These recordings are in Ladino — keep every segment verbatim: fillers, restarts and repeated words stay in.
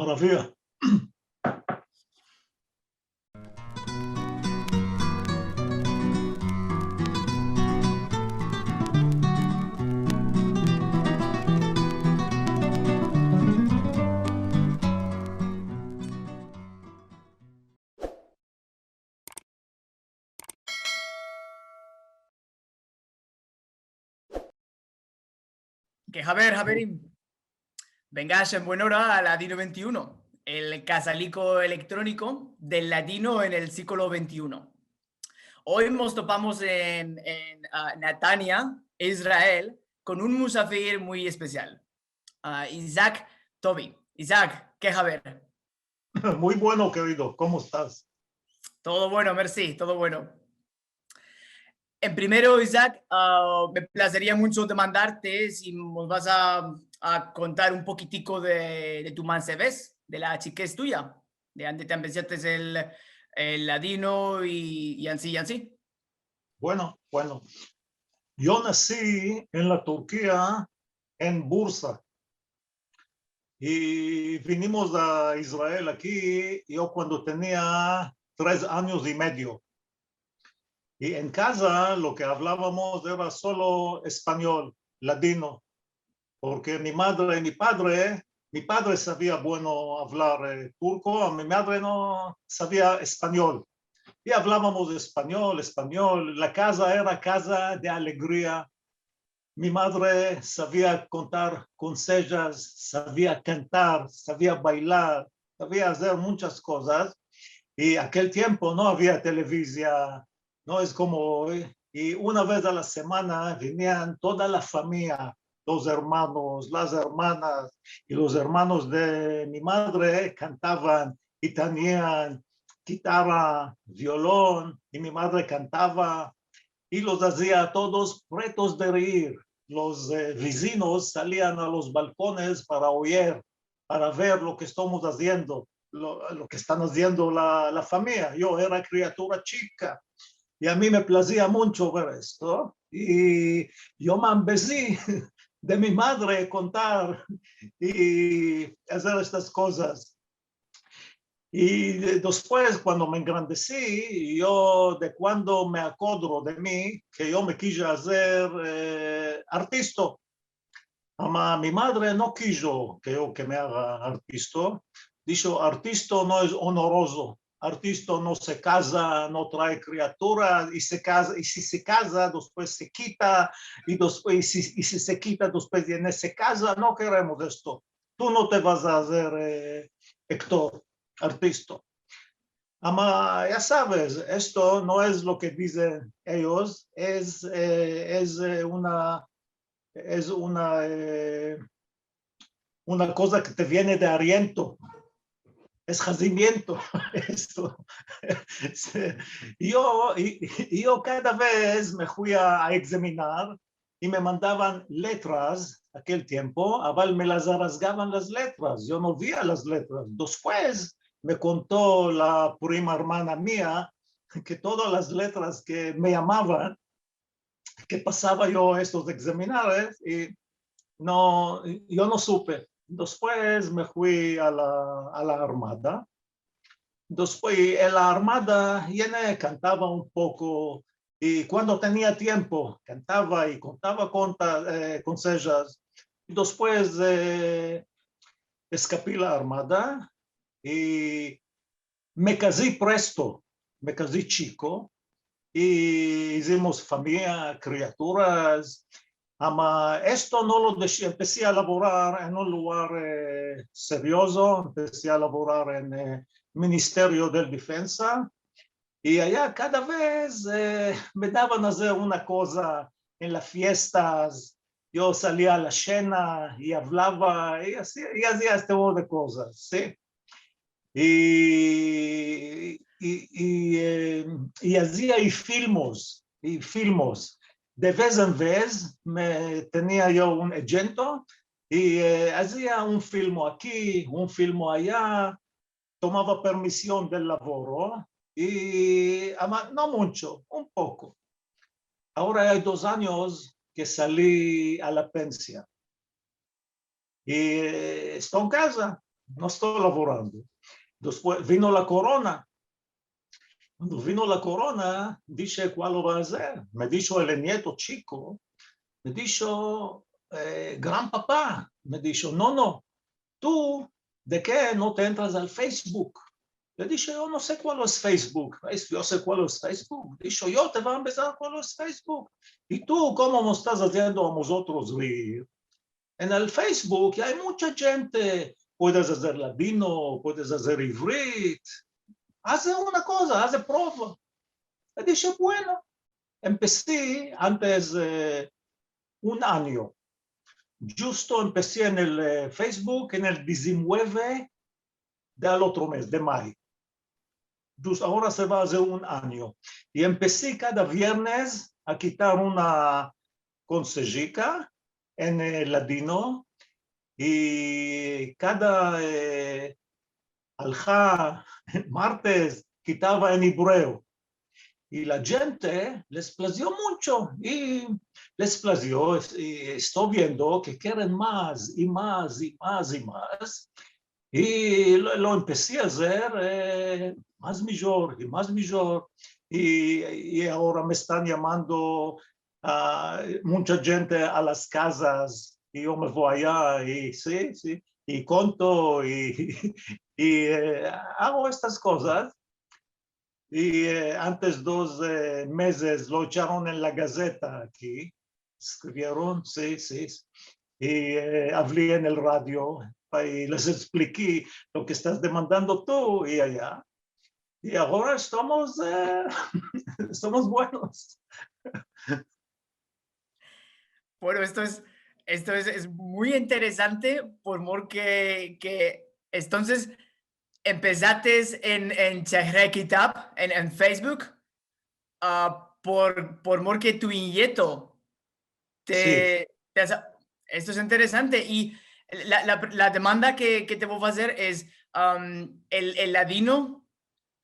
Maravia. Ke haber, haverim. Vengash en buen ora a Ladino vente i uno, el kazaliko elektroniko del ladino en el siglo vente i uno. Oy mos topamos en, en, a, Netanya, Israel, kon un musafir muy espesial, a, Isaac Tobi. Isaac, ke haber? Muy bueno, kerido. Komo estas? Todo bueno, mersi, todo bueno. En primero, Isaac, a, me plazeria muncho demandarte si mos vas a, a kontar un pokitiko de, de tu mansevez, de la chikez tuya, de ande te ambezates el, el ladino i, i ansi, i ansi. Bueno, bueno. Yo nasi en la Turkia, en Bursa. I vinimos a Israel aki, yo kuando tenia tres anyos i medio. I en kaza lo ke avlavamos era solo espanyol, ladino, porke mi madre i mi padre, mi padre savia bueno avlar, e, turko, mi madre no, savia espanyol. I avlavamos espanyol, espanyol, la kaza era kaza de alegria, mi madre savia kontar konsejas, savia kantar, savia baylar, savia azer munchas kozas. I akel tiempo no avia televizia, no es komo oy. I una vez a la semana vinian toda la famiya, los ermanos, las ermanas, i los ermanos de mi madre kantavan i tenian kitara, violon, i mi madre kantava, i los azia a todos pretos de reir. Los, e, vizinos salian a los balkones para oyer, para ver lo ke estamos aziendo, lo, lo ke estan aziendo la, la famiya. Yo era kriatura chika, i a mi me plazia muncho ver esto, i yo me ambezi de mi madre kontar i azer estas kozas. I de-, despues, kuando me engrandesi, yo de kuando me akodro de mi, ke yo me kije azer, e, artisto. Ama mi madre no kijo ke yo ke me aga artisto. Disho, artisto no es onorozo, artisto no se kaza, no trae kriatura, i se kaza, i si se kaza, despues se kita, i despues, i si, i si se kita, despues ya no se kaza, no keremos esto. Tu no te vas a azer, e, aktor, artisto. Ama, ya saves, esto no es lo ke dizen eyos, es, e, es, e, una, es una, e, una koza ke te viene de ariento, es hazimiento, esto. Yo, i, i yo kada vez me fui a, a egzaminar, i me mandavan letras, akel tiempo, aval me las arasgavan las letras, yo no via las letras. Despues me konto la prima ermana mia ke todas las letras ke me yamavan, ke pasava yo estos egzaminares, i no, yo no supe. Despues me fui a la, a la armada. Despues, en la armada, yene, kantava un poko, i kuando tenia tiempo, kantava i kontava konta-, e, konsejas. Despues, e, eskapi la armada, i me kazi presto, me kazi chiko, i izimos famiya, kriaturas, ama esto no lo deshi, empesi a lavorar en un lugar, e, seriozo, empesi a lavorar en, e, Ministerio del Defensa, i aya kada vez, e, me davan azer una koza en las fiestas, yo salia a la shena i avlava, i azia, i azia este tipo de kozas, si. I, i, i, e, i azia i filmos, i filmos. De vez en vez me tenia yo un agento i, e, azia un filmo aki, un filmo aya, tomava permision del lavoro, i, ama, no muncho, un poko. Agora ay dos anyos ke sali a la pensia. I, e, esto en kaza, no esto lavorando. Despues vino la korona. Kuando vino la korona, dishe, "Kualo va azer?" Me disho el nyeto chiko, me disho, eh, "Gran papa", me disho, "No, no, tu, de ke no te entras al Facebook?" Le dishe, "Yo no se kualo es Facebook." "Es, yo se kualo es Facebook." Disho, "Yo te vo a ambezar kualo es Facebook. I tu, komo mos estas aziendo a mozotros rir? En el Facebook ya ay muncha djente, puedes azer ladino, puedes azer ivrit. Aze una koza, aze prova." Le dishe, "Bueno." Empesi antes, eh, un anyo. Djusto empesi en el, eh, Facebook en el dizinueve del otro mes, de mayo. Djusto agora se va azer un anyo. I empesi kada viernes a kitar una konsejika en, eh, ladino, i kada, eh, alha, martes, kitava en ibreo. I la djente les plazio muncho, i les plazio, es-, i esto viendo ke keren mas, i mas, i mas, i mas. I lo, lo empesi a azer, eh, mas mijor, i mas mijor. I, i agora me estan yamando a muncha djente a las kazas, i yo me vo aya, i si, si, i konto, i, i, eh, ago estas kozas. I, eh, antes dos, eh, mezes lo echaron en la gazeta aki, eskrivieron, si, si. I, eh, avli en el radio, i les ekspliki lo ke estas demandando tu, i aya. I agora estamos, eh, estamos buenos. Bueno, esto es, esto es, es muy interesante, por mor ke, ke, entonses, empesates en, en Shehre Kitab, en, en Facebook, ah, por, por mor ke tu inyeto te, te has-, esto es interesante. I la, la, la demanda ke, ke te vo a azer es, am, el, el ladino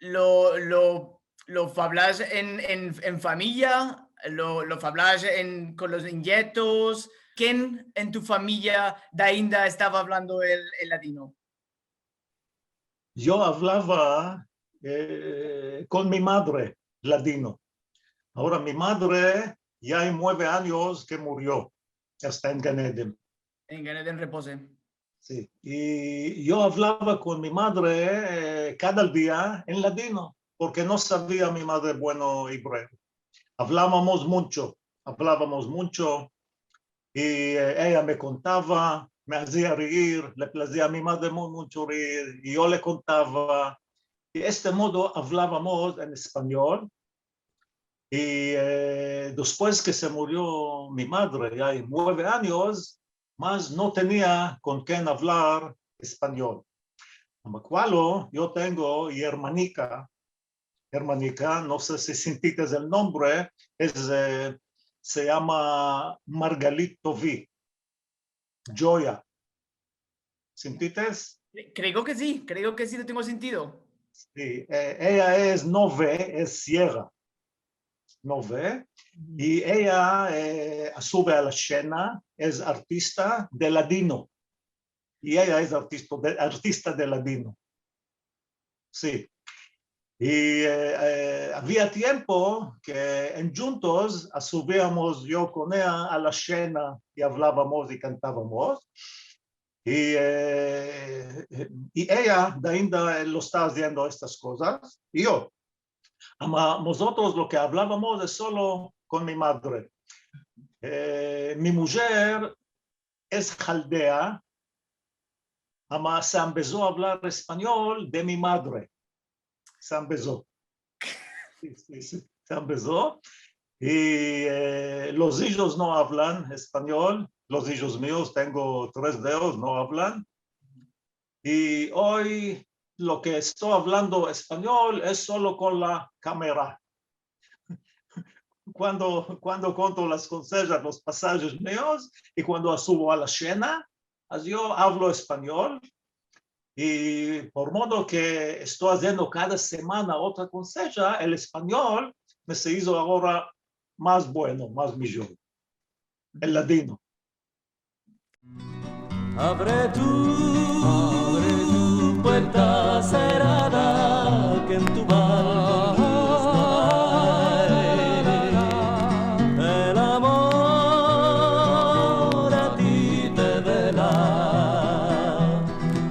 lo, lo, lo favlas en, en, en famiya, lo, lo favlas en, kon los inyetos. Ken en tu famiya dainda estava avlando el, el ladino? Yo avlava, eh, kon mi madre ladino. Agora mi madre ya ay mueve anyos ke murio, ya esta en Gan Eden. En Gan Eden repose. Si. I yo avlava kon mi madre, eh, kada dia en ladino, porke no savia mi madre bueno ibreo. Avlavamos muncho, avlavamos muncho, i, eh, eya me kontava, me azia reir, le plazia a mi madre mu-, muncho reir, i yo le kontava. I este modo avlavamos en espanyol. I, eh, despues ke se murio mi madre, ya ay mueve anyos, mas no tenia kon ken avlar espanyol. Ama kualo, yo tengo ermanika, ermanika, no se si sintites el nombre, es, eh, se yama Margalit Tovi. Joya. Sintites? Kreo ke si, kreo ke si, lo tengo sintido. Si, eh, eya es, no ve, es siega. No ve. I eya, eh, suve a la shena, es artista de ladino. I eya es artista de, artista de ladino. Si. I, eh, eh, avia tiempo ke en djuntos suviamos yo kon eya a la shena i avlavamos i kantavamos. I, eh, i eya dainda lo esta aziendo estas kozas. I yo. Ama mozotros lo ke avlavamos es solo kon mi madre. Eh, mi mujer es jaldea, ama se ambezo a avlar espanyol de mi madre. Se ambezo. Si, si, si. Se ambezo. I, eh, los ijos no avlan espanyol. Los ijos mios, tengo tres de eyos, no avlan. I oy lo ke esto avlando espanyol es solo kon la kamera. Kuando, kuando konto las konsejas, los pasajes mios, i kuando suvo a la shena, as yo avlo espanyol, i por modo ke esto aziendo kada semana otra konseja, el espanyol me se izo agora mas bueno, mas mijor. El ladino. Avre tu, avre tu puerta serada ke en tu balkon no ay. El amor a ti te vela.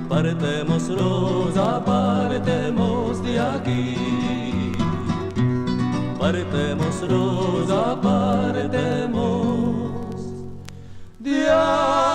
Partemos, Roza, partemos de aki. Partemos, Roza, partemos de aki.